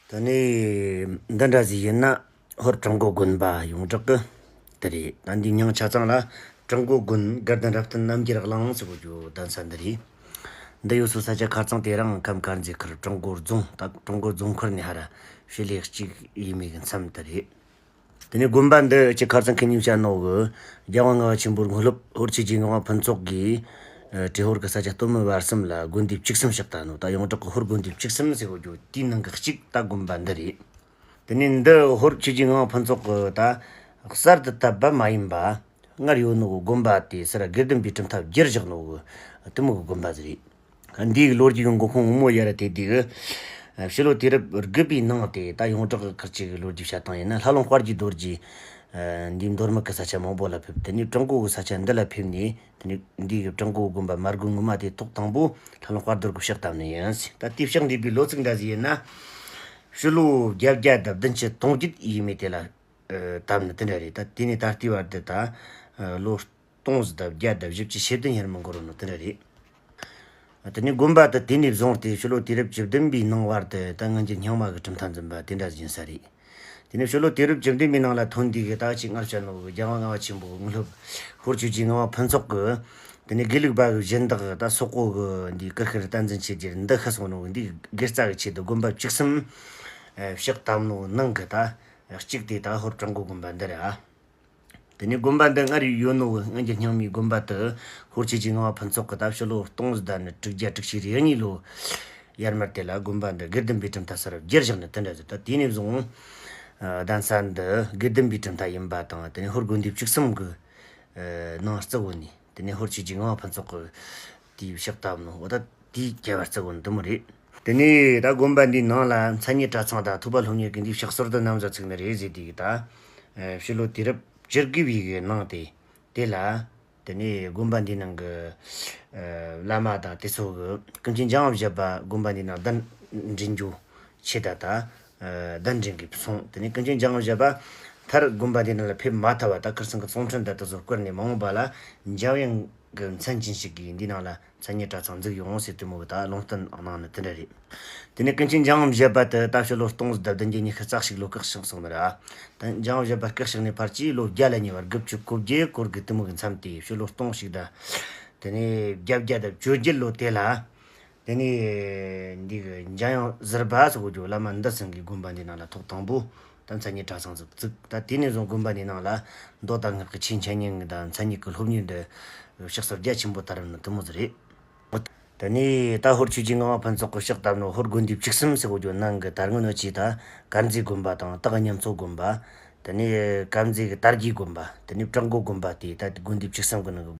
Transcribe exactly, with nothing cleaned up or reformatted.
དེ་ནས་འདི་འདྲ་ཟིག་ཡིན་ན། ཧོར་བྲག་འགོ་དགོན་པ་ཡོངས་གྲགས་ཀྱི་དེ་རེད། ད་འདིའི་མྱིང་ཆ་ཚང་ལ་བྲག་འགོ་དགོན་དགའ་ལྡན་རབ་བརྟན་རྣམ་རྒྱལ་གླིང་ཟེར་གོ་རྒྱུ་གདན་ས་འདི་རེད། འདི་ཡོད་སའི་ས་ཆ་ཁ་རྩང་དེ་རིང་ཁམས་དཀར་མཛེས་ཁུལ་བྲག་འགོ་རྫོང་། ད་བྲག་འགོ་རྫོང་ཁུལ་ནས་ཧར་ཕྱི་ལེ་གཅིག་ཡས་མས་གི་མཚམས་དེ་རེད། དེ་ནས་དགོན་པ་འདི་ཅི་ཁ་རྩང་ཁེ་ཉིན་བཤད་ནོ་གི། རྒྱལ་དབང་ལྔ་པ་ཆེན་པོའི་དངོས་སློབ་ཧོར་ཆོས་ཀྱི་ངག་དབང་ཕུན་ཚོགས་ཀྱིས། ཨ། བྲེ་ཧོར་གྱི་ས་ཆ་སྟོད་སྨད་བར་གསུམ་ལ་དགོན་སྡེ་བཅུ་གསུམ་ཕྱག་བཏབ་ནོ། ད་ཡོངས་གྲགས་ཀྱི་ཧོར་དགོན་སྡེ་བཅུ་གསུམ་ཟེར་གོ་རྒྱུ་དེའི་ནང་གི་གཅིག་ད་དགོན་པ་འདི་རེད། དེ་ནས་འདི་ཧོར་ཆོས་ཀྱི་ངག་དབང་ཕུན་ཚོགས་ཀྱིས་ད་གསར་དུ་བཏབ་པ་མ་ཡིན་པ། སྔར་ཡོད་ནོ་གི་དགོན་པ་དེ་སར་དགེ་ལྡན་པའི་གྲུབ་མཐའ་བསྒྱུར་བཞག་ནོ་གི་དེ་མོ་གི་དགོན་པ་ཟིག་རེད། འདིའི་ལོ་རྒྱུས་ཀྱི་འགོ་ཁུངས་ངོ་མ་ཡར་དེ་དུས། ཕྱི་ལོ་དུས་རབས་དགུ་པའི་ནང་དེ་ད་ཡོངས་གྲགས་ཀྱི་ཁུལ་གཅིག་གི་ལོ་རྒྱུས་བཤད་སྟངས་ཡིན་ན། ལྷ་ལུང་དཔལ་གྱི་རྡོ་རྗེ། ཨ། འདིའི་མདོ་སྨད་ཀྱི་ས་ཆ་མང་པོ་ལ་ཕེབས། དེ་ནས་བྲག་འགོ་གི་ས་ཆ་འདི་ལ་ཕེབས་ནས། དེ་ནས་འདིའི་བྲག་འགོ་དགོན་པ་མ་དགོན་ངོ་མ་དེ་ཐོག་དང་པོ་ལྷ་ལུང་དཔལ་རྡོར་གྱིས་ཕྱག་བཏབ་ནི་ཡིན། ད་དེ་ཕྱག་འདེབས་པའི་ལོ་ཚིགས་འདྲ་ཟིག་ཡིན་ན། ཕྱི་ལོ་བརྒྱད་བརྒྱ་དང་བདུན་ཅུ་དོན་བརྒྱད་ཡས་མས་དེ་ལ། ཨ། བཏབ་ནི་དེ་འདྲ་རེད། ད་དེ་ནས་ད་ལྟའི་བར་དུ་ད། ཨ། ལོ་སྟོང་ཟིག་དང་བརྒྱ་དང་བཞི་བཅུ་ཞེ་བདུན་ཡར་མར་འགོར་ནོ་དེ་འདྲ་རེད། དེ་ནས་དགོན་པ་དེ་དེ་ནས་བཟུང་སྟེ་ཕྱི་ལོ་དུས་རབས་བཅུ་བདུན་པའི་ནང་བར་དུ་ད་སྔ་འགྱུར་རྙིང་མ་གི་གྲུབ་མཐའ་འཛིན་པ་དེ་འདྲ་ཡིན་ས་རེད། དེ་ནས་ཕྱི་ལོ་དུས་རབས་བཅུ་བདུན་པའི་ནང་ལ་ཐོན་དུས་ཀྱི་ད་ཅིག་སྔར་བཤད་ནོ་གི་རྒྱལ་དབང་ལྔ་པ་ཆེན་པོའི་དངོས་སློབ་ཧོར་ཆོས་ཀྱི་ངག་དབང་ཕུན་ཚོགས་ཀྱིས། དེ་ནས་དགེ་ལུགས་པ་གི་སྦྱིན་བདག་ད་སོག་པོ་གི་འདིའི་གུར་ཤུལ་བསྟན་འཛིན་ཆོས་རྒྱལ་འདི་ཤི་སོང་ནོ་གི་འདིའི་དགེ་རྩ་གི་ཆེད་དུ་དགོན་པ་བཅུ་གསུམ་ཕྱག་བཏབ་ནོ་ནང་གི་ད་གཅིག་དེ་ད་ཧོར་བྲག་འགོ་དགོན་པ་འདི་རེད་ཨ། དེ་ནས་དགོན་པ་འདི་སྔར་ཡོད་ནོ་གི་སྔ་འགྱུར་རྙིང་མའི་དགོན་པ་དེ་ཧོར་ཆོས་ཀྱི་ངག་དབང་ཕུན་ཚོགས་ཀྱིས་ད་ཕྱི་ལོ་སྟོང་ཟིག་དང་ནི་དྲུག་བརྒྱ་དྲུག་ཅུ་རེ་གཉིས་ལོ་ཡར་མར་དེ་ལ་དགོན་པ་འདི་དགེ་ལྡན་པའི་གྲུབ་མཐའ་སར་བསྒྱུར་བཞག་ནི་དེ་འདྲ་ཟིག་ད་དེ་ནས་བཟུང་གདན་ས་འདི་དགེ་ལྡན་པའི་གྲུབ་མཐའ་ཡིན་པ་དང་། དེ་ནས་ཧོར་དགོན་སྡེ་བཅུ་གསུམ་གི་ནང་བརྩི་བོ་ནི། དེ་ནས་ཧོར་ཆོས་ཀྱི་ངག་དབང་ཕུན་ཚོགས་ཀྱིས་དེའི་ཕྱག་བཏབ་ནོ། འོ་ད་དེའི་རྒྱལ་བར་བརྩི་བོ་ནི་དེ་མོ་རེད། དེ་ནས་ད་དགོན་པ་འདིའི་ནང་ལ་མཚན་ཉིད་གྲྭ་ཚང་དང་ཐུབ་པ་སློབ་གཉེར་གྱི་འདིའི་ཕྱག་སྲོལ་དེ་ནམ་ཟིག་ཚུགས་ནི་རེད་ཟེར་དུས་ཀྱི་ད། ཕྱི་ལོ་དུས་རབས་བཅུ་དགུ་བའི་གི་ནང་དེ་དེ་ལ། དེ་ནས་དགོན་པ་འདིའི་ནང་གི་བླ་མ་དང་དེ་ཚོ་གིས་ཀུན་མཁྱེན་འཇམ་དབྱངས་བཞད་པ་དགོན་པ་འདིའི་ནང་གདན་འདྲེན་རྒྱུའི་ཆེད་དུ་ད་གདན་འདྲེན་གི་སོང་། དེ་ནས་ཀུན་མཁྱེན་འཇམ་དབྱངས་བཞད་པ་མཐར་དགོན་པ་འདིའི་ནང་ལ་ཕེབས་མ་ཐུབ་པ་ད་ཁིར་ཚང་གི་གསུང་འཕྲིན་དང་དེ་ཚོ་བསྐུར་ནས་མ་འོངས་པ་ལ་འཇམ་དབྱངས་གི་མཚན་ཅན་ཞིག་གིས་འདིའི་ནང་ལ་མཚན་ཉིད་གྲྭ་ཚང་འཛུགས་ཡོང་ཟེར་དེ་མོ་གི་ད་ལུང་བསྟན་གནང་ནི་དེ་འདྲ་རེད། དེ་ནས་ཀུན་མཁྱེན་འཇམ་དབྱངས་བཞད་པ་དེ་ད་ཕྱི་ལོ་སྟོང་ཟིག་དང་བདུན་བརྒྱ་ཉི་ཤུ་རྩ་གཅིག་ལོ་སྐུ་གཤེགས་སོང་ནི་རེད། ད་འཇམ་དབྱངས་བཞད་པ་སྐུ་གཤེགས་ནས་ཕར་གྱི་ལོ་བརྒྱ་ལ་ཉེ་བར་དགུ་བཅུ་གོ་བརྒྱད་སྐོར་གི་དེ་མོ་གི་མཚམས་དེ། ཕྱི་ལོ་སྟོང་གཅིག་དང་དེ་ནས་བརྒྱད་བརྒྱ་དང་བཅོ་བརྒྱད་ལོ་དེ་ལ། དེ་ནས་འདི་གི་འཇམ་དབྱངས་ཟུར་པ་ཟེར་གོ་རྒྱུ་བླ་མ་འདི་ཚང་གིས་དགོན་པ་འདི་ནང་ལ་ཐོག་དང་པོ་ད་མཚན་ཉིད་གྲྭ་ཚང་ཟིག་བཙུགས། ད་དེ་ནས་བཟུང་དགོན་པ་འདི་ནང་ལ་མདོ་དང་སྔགས་ཀྱི་ཆོས་འཆད་ཉན་དང་མཚན་ཉིད་ཀྱི་སློབ་གཉེར་འདི་ཕྱག་སྲོལ་རྒྱ་ཆེན་པོ་དར་ནི་དེ་མོ་ཟིག་རེད། དེ་ནས་ད་ཧོར་ཆོས་ཀྱི་ངག་དབང་ཕུན་ཚོགས་ཀྱིས་ཕྱག་བཏབ་ནོ་ཧོར་དགོན་སྡེ་བཅུ་གསུམ་ཟེར་གོ་རྒྱུ་ནང་གི་དར་ངོ་ནོ་ཆེ་ད་དཀར་མཛེས་དགོན་པ་དང་སྟག་གཉན་མཚོ་དགོན་པ། དེ་ནས་དཀར་མཛེས་ཀྱི་དར་རྒྱས་དགོན་པ། དེ་ནས་བྲག་འགོ་དགོན་པ་དེ་ད་དགོན་སྡེ་བཅུ་གསུམ་གི་ནང་གི་